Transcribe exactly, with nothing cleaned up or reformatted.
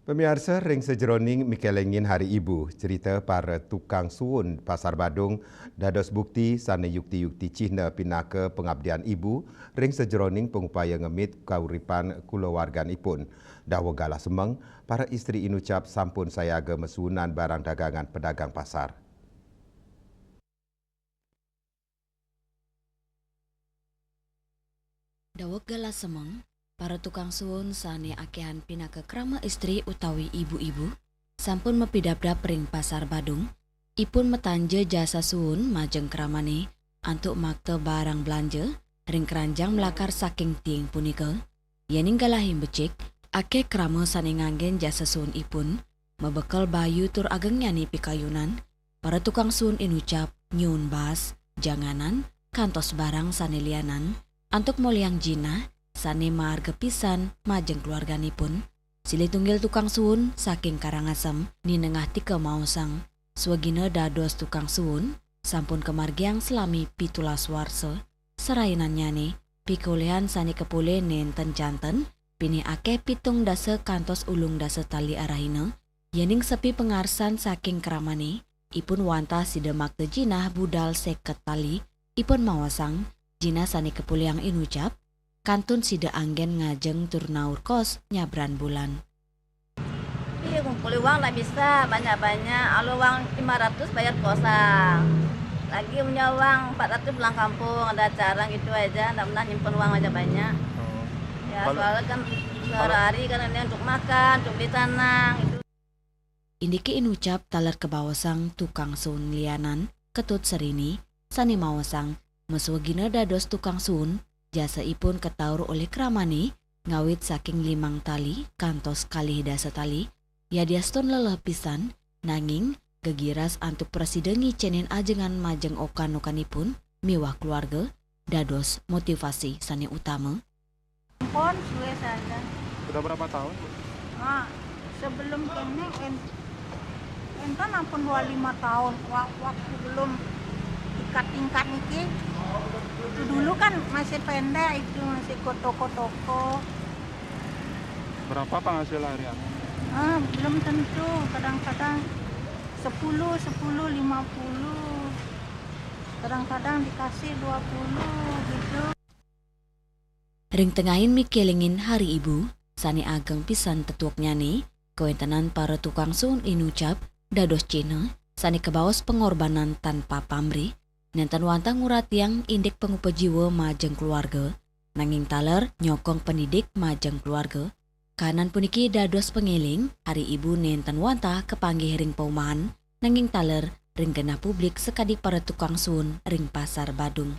Pamiarsa, ring sajeroning mikelingin Hari Ibu, cerita para tukang suun Pasar Badung dados bukti sane yukti-yukti cihna pinaka pangabdian ibu ring sajeroning pangupaya ngemit kauripan kulawarganipun. Daweg galah semeng, para istri inucap sampun sayaga masuunan barang dagangan pedagang pasar. Daweg galah semeng, para tukang suun sane akehan pinaka krama istri utawi ibu-ibu, sampun mapidabdab ring Pasar Badung. Ipun matanja jasa suun majeng kramane antuk makta barang blanja ring kranjang mlakar saking tiing punika. Yening galahe becik, akeh krama sane nganggen jasa suun ipun, mabekel bayu tur agengnyane pikayunan, para tukang suun inucap nyuun baas, janganan, kantos barang sane lianan, antuk molihang jinah sane maarga pisan majeng keluarganipun. Silih tunggil tukang suun saking Karangasem ninengah tika maosang, swagina dados tukang suun, sampun kamargiang salami pitulas warsa. Sarainannyane, pikolihan sane kapolih nenten janten, pinih akeh pitung dasa kantos ulung dasa tali arahina, yening sepi pangarsan saking kramane, ipun wantah sida makta jinah budal seket tali, ipun maosang, jinah sane kapolihang inucap, kantun sida anggen ngajeng tur naur kos nyabran bulan. Iya, ngumpulin uang nggak bisa banyak-banyak. Kalau uang lima ratus bayar kosan. Lagi punya uang empat ratus pulang kampung, ada acara gitu aja, nggak pernah nyimpen uang banyak-banyak. Oh. Ya, kalau soalnya kan sehari-hari kan ini untuk makan, untuk beli tanah, gitu. Indike inucap taler kabaosang tukang suun lianan, Ketut Serini, sane maosang, maswagina dados tukang suun, jasa ipun kataur olih kramane, ngawit saking limang tali kantos kalih dasa tali, yadiastun leleh pisan, nanging gegiras antuk prasida ngicenin ajengan majeng okan-okanipun miwah keluarga, dados motivasi sane utama. Ampun, suwe saja. Sudah berapa tahun, Bu? Ah, sebelum kene en-, enten ampun dua lima tahun, wa-, waktu belum tingkat-tingkat niki. Itu dulu kan masih pendek, itu masih ke toko-toko. Berapa penghasilan harian? Ah, belum tentu, kadang-kadang sepuluh, sepuluh, lima puluh. Kadang-kadang dikasih dua puluh gitu. Ring tengahin mikelingin Hari Ibu, sane ageng pisan tetueknyane, kawentenan para tukang suun inucap dados cihna sane kabaos pangorbanan tanpa pamrih, nenten wantah nguratiang indik pangupa jiwa majeng keluarga, nanging taler nyokong pendidik majeng keluarga. Kahanan puniki dados pangeling, Hari Ibu nenten wantah kapanggih ring paumahan, nanging taler ring genah publik sakadi para tukang suun ring Pasar Badung.